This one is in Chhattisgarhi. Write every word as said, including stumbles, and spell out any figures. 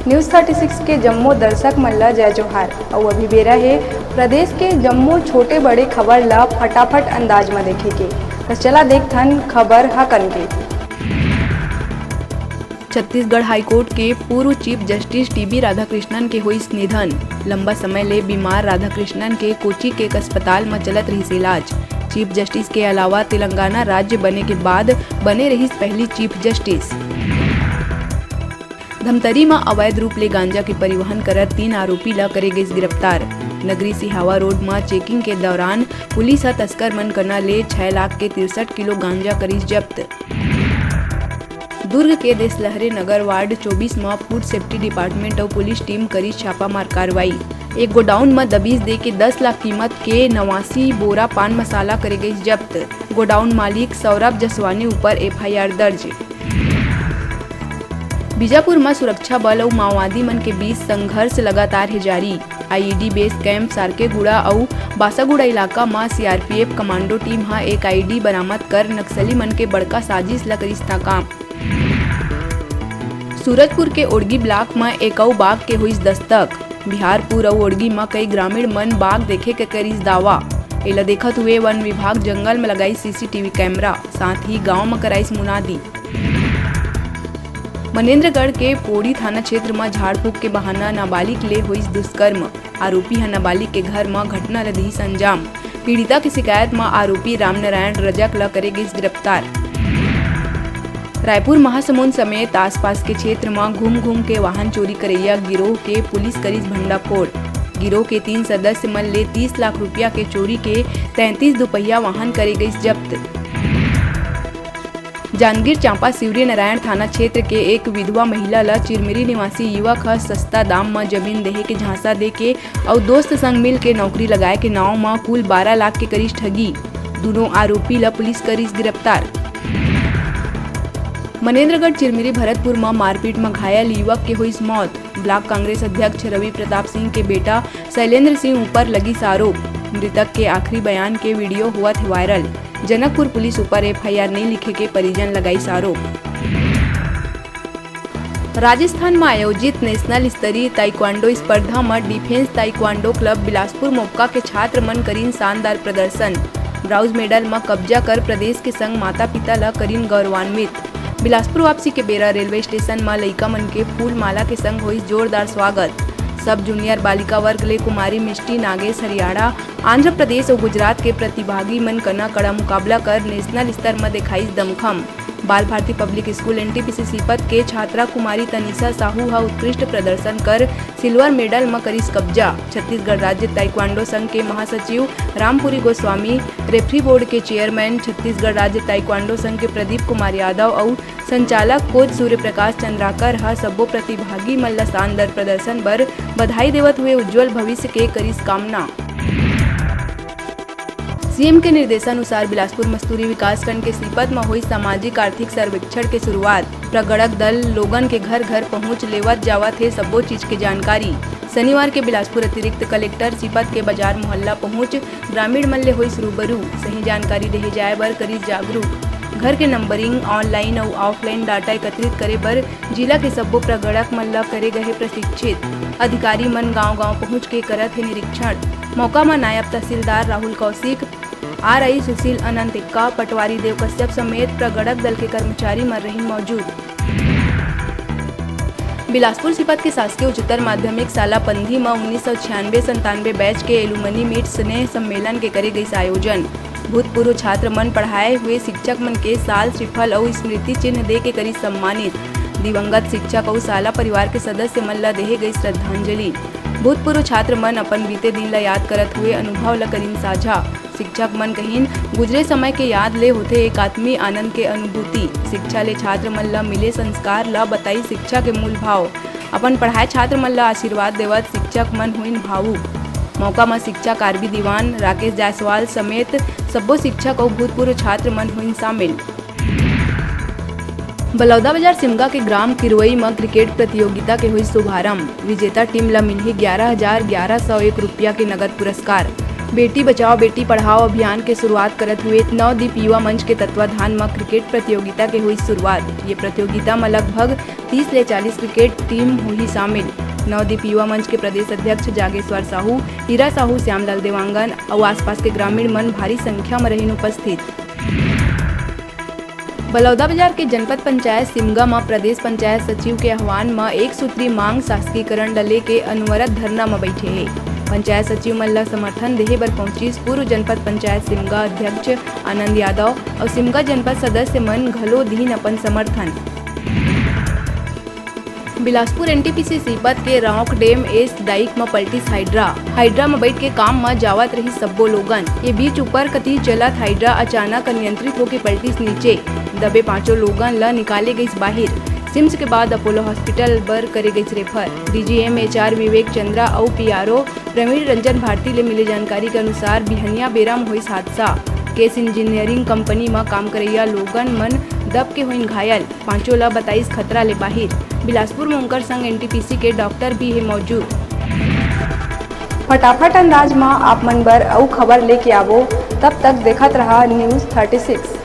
News thirty six के जम्मो दर्शक मन ला जय जोहार। अउ अभी बेरा हे प्रदेश के जम्मो छोटे बड़े खबर ला फटाफट अंदाज म देखे के। त चला देखथन खबर ह कन के। छत्तीसगढ़ हाईकोर्ट के पूर्व चीफ जस्टिस टीबी राधाकृष्णन के होइस निधन। लंबा समय ले बीमार राधाकृष्णन के कोची के एक अस्पताल म चलत रहिस इलाज। चीफ जस्टिस के अलावा तेलंगाना राज्य बने के बाद बने रहिस पहली चीफ जस्टिस। धमतरी म अवैध रूप ले गांजा के परिवहन करत तीन आरोपी ल करे गइस गिरफ्तार। नगरी सिहावा रोड म चेकिंग के दौरान पुलिस ह तस्कर मन कना ले छह लाख के तिरसठ किलो गांजा करिस जब्त। दुर्ग के देसलहरे नगर वार्ड चौबीस म फूड सेफ्टी डिपार्टमेंट अउ पुलिस टीम करिस छापामार कार्रवाई। एक गोडाउन म दबीस दे के दस लाख कीमत के नवासी बोरा पान मसाला करे गइस जब्त। गोडाउन मालिक सौरभ जसवानी ऊपर एफआईआर दर्ज। बीजापुर म सुरक्षा बल अउ माओवादी मन के बीच संघर्ष लगातार हे जारी। आईईडी बेस कैंप सारकेगुड़ा अउ बासागुड़ा इलाका म सीआरपीएफ कमांडो टीम ह एक आईईडी बरामद कर नक्सली मन के बड़का साजिश ल करिस नाकाम। सूरजपुर के ओड़गी ब्लॉक म एक अउ बाघ के होइस दस्तक। बिहारपुर अउ ओड़गी म कई ग्रामीण मन बाघ देखे के करिस दावा। एला देखत हुए वन विभाग जंगल म लगाइस सीसीटीवी कैमरा, साथ ही गांव म कराइस मुनादी। मनेंद्रगढ़ के पोड़ी थाना क्षेत्र म झाड़ फूंक के बहाना नाबालिग ले होइस दुष्कर्म। आरोपी ह नाबालिग के घर म घटना ल दिहिस अंजाम। पीड़िता के शिकायत म आरोपी रामनारायण रजक ल करे गइस गिरफ्तार। रायपुर महासमुंद समेत आसपास के क्षेत्र म घूम घूम के वाहन चोरी करइया गिरोह के पुलिस करिस भंडाफोड़। गिरोह के तीन सदस्य मन ले तीस लाख रुपया के चोरी के तैंतीस दुपहिया वाहन करे गइस जब्त। जांजगीर चांपा शिवरीनारायण थाना क्षेत्र के एक विधवा महिला ल चिरमिरी निवासी युवक ह सस्ता दाम म जमीन देहे के झांसा दे के अउ दोस्त संग मिल के नौकरी लगाए के नांव म कुल बारह लाख के करिस ठगी। दूनों आरोपी ल पुलिस करिस गिरफ्तार। मनेंद्रगढ़ चिरमिरी भरतपुर म मारपीट म घायल युवक के होइस मौत। ब्लॉक कांग्रेस अध्यक्ष रवि प्रताप सिंह के बेटा शैलेंद्र सिंह ऊपर लगिस आरोप। मृतक के आखिरी बयान के वीडियो होवत हे वायरल। जनकपुर पुलिस ऊपर एफआईआर नइ लिखे के परिजन लगाइस आरोप। राजस्थान म आयोजित नेशनल स्तरीय ताइक्वांडो स्पर्धा म defence taekwondo club Bilaspur MCOCA के छात्र मन करिन शानदार प्रदर्शन। ब्राउज मेडल म कब्जा कर प्रदेश के संग माता-पिता ल करिन गौरवान्वित। बिलासपुर वापसी के बेरा रेलवे स्टेशन म लइका मन के फूल माला के संग होइस जोरदार स्वागत। सब जूनियर बालिका वर्ग ले कुमारी मिष्टी नागेश हरियाणा, आंध्र प्रदेश अउ गुजरात के प्रतिभागी मन कना कड़ा मुकाबला कर नेशनल स्तर म देखाइस दमखम। बाल भारती पब्लिक स्कूल एनटीपीसी सीपत के छात्रा कुमारी तनिषा साहू ह उत्कृष्ट प्रदर्शन कर सिल्वर मेडल म करिस कब्जा। छत्तीसगढ़ राज्य ताइक्वांडो संघ के महासचिव रामपुरी गोस्वामी, रेफरी बोर्ड के चेयरमैन, छत्तीसगढ़ राज्य ताइक्वांडो संघ के प्रदीप कुमार यादव अउ संचालक कोच सूर्य प्रकाश चंद्राकर ह सब्बो प्रतिभागी मन ल शानदार प्रदर्शन बर बधाई देवत हुए उज्जवल भविष्य के करिस कामना। सीएम के निर्देशानुसार बिलासपुर मस्तूरी विकासखंड के सीपत म होइस सामाजिक आर्थिक सर्वेक्षण के शुरुआत। प्रगणक दल लोगन के घर-घर पहुंच लेवत जावत हे सब्बो चीज के जानकारी। शनिवार के बिलासपुर अतिरिक्त कलेक्टर सीपत के बाजार मोहल्ला पहुंच ग्रामीण मन ले होइस रूबरू। सही जानकारी देहे जाए बर करिस जागरूक। घर के नंबरिंग, ऑनलाइन अउ ऑफलाइन डाटा एकत्रित करे बर जिला के सब्बो प्रगणक मन ल करे गए हे प्रशिक्षित। अधिकारी मन गांव-गांव पहुंच के करत हे निरीक्षण। मौका म नायब तहसीलदार राहुल कौशिक, आरआई सुशील अनंत एक्का, पटवारी देव कश्यप समेत प्रगणक दल के कर्मचारी मन रहिन मौजूद। बिलासपुर सीपत के शासकीय उच्चतर माध्यमिक शाला पंधी म उन्नीस सौ छियानवे संतानवे बैच के एलुमनी मीट स्नेह सम्मेलन के करे गइस आयोजन। भूतपूर्व छात्र मन पढ़ाए हुए शिक्षक मन के साल, श्रीफल अउ स्मृति चिन्ह दे के करिस सम्मानित। दिवंगत शिक्षक अउ शाला परिवार के सदस्य मन ल देहे गइस श्रद्धांजलि। भूतपूर्व छात्र मन अपन बीते दिन ल याद करत हुए अनुभव ल करिन साझा। शिक्षक मन कहिन, गुजरे समय के याद ले होथे एकात्मी आनंद के अनुभूति। शिक्षा ले छात्र मन ल मिले संस्कार ल बताई शिक्षा के मूल भाव। अपन पढ़ाए छात्र मन ल आशीर्वाद देवत शिक्षक मन होइन भावुक। मौका म शिक्षक आरबी दीवान, राकेश जायसवाल समेत सब्बो शिक्षक अउ भूतपूर्व छात्र मन होइन शामिल। बलौदाबाजार सिमगा के ग्राम किरवई म क्रिकेट प्रतियोगिता के होइस शुभारंभ। विजेता टीम ल मिलही ग्यारह हजार ग्यारह सौ एक रुपया के नगद पुरस्कार। बेटी बचाओ बेटी पढ़ाओ अभियान के शुरुआत करत हुए नवदीप युवा मंच के तत्वाधान म क्रिकेट प्रतियोगिता के हुई शुरुआत। ये प्रतियोगिता म लगभग तीस ले चालीस क्रिकेट टीम होही शामिल। नवदीप युवा मंच के प्रदेश अध्यक्ष जागेश्वर साहू, हीरा साहू, श्यामलाल देवांगन अउ आसपास के ग्रामीण मन भारी संख्या म रहिन उपस्थित। बलौदाबाजार के जनपद पंचायत सिमगा म प्रदेश पंचायत सचिव के आह्वान म एक सूत्री मांग शासकीकरण ल लेके अनवरत धरना म बइठे हे। पंचायत सचिव मन ल समर्थन देहे बर पहुंचिस पूर्व जनपद पंचायत सिमगा अध्यक्ष आनंद यादव अउ सिमगा जनपद सदस्य मन घलो दीन अपन समर्थन। बिलासपुर एनटीपीसी सीपत के रॉक डैम एस डाइक म पलटिस हाइड्रा। हाइड्रा म बइठ के काम म जावत रहिस सब्बो लोगन। ये बीच ऊपर कति चलत हाइड्रा अचानक अनियंत्रित होके पलटिस नीचे। दबे पांचों लोगन ल निकाले गइस बाहिर। सिम्स के बाद अपोलो हॉस्पिटल बर करे गइस रेफर। डीजीएमएचआर विवेक चंद्रा अउ पीआरओ प्रवीण रंजन भारती ले मिले जानकारी के अनुसार बिहनिया बेरा म होइस हादसा। केस इंजीनियरिंग कंपनी म काम करइया लोगन मन दब के होइन घायल। पांचों ल बताइस खतरा ले बाहिर। बिलासपुर म उंकर संग एनटीपीसी के डॉक्टर भी हे मौजूद। फटाफट अंदाज म आप मन बर अउ खबर लेके आवो, तब तक देखत रहा न्यूज़ थर्टी सिक्स।